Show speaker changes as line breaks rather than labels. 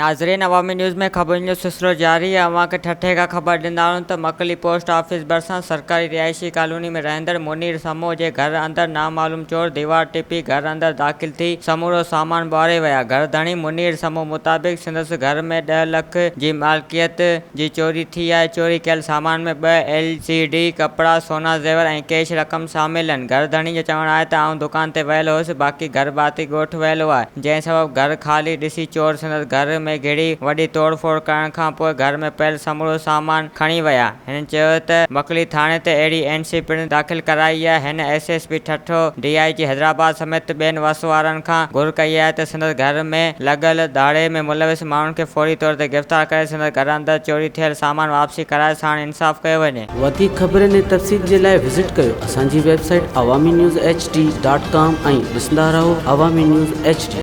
ناظرين عوامي نيوز ۾ خبرن جو سلسلو جاري آهي اوهان کي ٺٽي کان خبر ڏيندا آهيون ته مڪلي پوسٽ آفيس ڀرسان سرڪاري رهائشي ڪالوني ۾ رهندڙ منير سمو جي گهر اندر نامعلوم چور ديوار ٽپي گهر اندر داخل ٿي سمورو سامان ٻهاري ويا گهر ڌڻي منير سمو مطابق سندس گهر ۾ ڏهه لک جي مالڪيت جي چوري ٿي آهي، چوري ڪيل سامان ۾ ٻه ايل سي ڊي، ڪپڙا، سونا زيور ۽ ڪيش رقم شامل آهن، گهر ڌڻي جو چوڻ آهي ته آئون دڪان تي ويل هيس، باقي گهر ڀاتي ڳوٺ ويل هئا، جنهن سبب گهر خالي ڏسي چور سندس گهر ۾ گهڙي وڏي توڙ ڦوڙ ڪرڻ کانپوء گهر ۾ پيل سمورو سامان کڻي ويا. هن چيو ته مڪلي ٿاڻي تي اهڙي اين سي پڻ داخل ڪرائي آهي، هن S S P Thatta, D I G Hyderabad سميت ٻين وس وارن کان گهر ڪئي آهي ته سندس گهر ۾ لڳل ڌاڙي ۾ ملوث ماڻهن کي فوري طور تي گرفتار ڪري سندس گهر اندر چوري ٿيل سامان واپسي ڪرائي ساڻ انصاف ڪيو وڃي.
وڌيڪ خبرن ۽ تفصيل جي لاء وزٽ ڪيو اسان جي website Awami news H D dot com ۽ ڏسندا رهو عوامي نيوز ايڇ ڊي.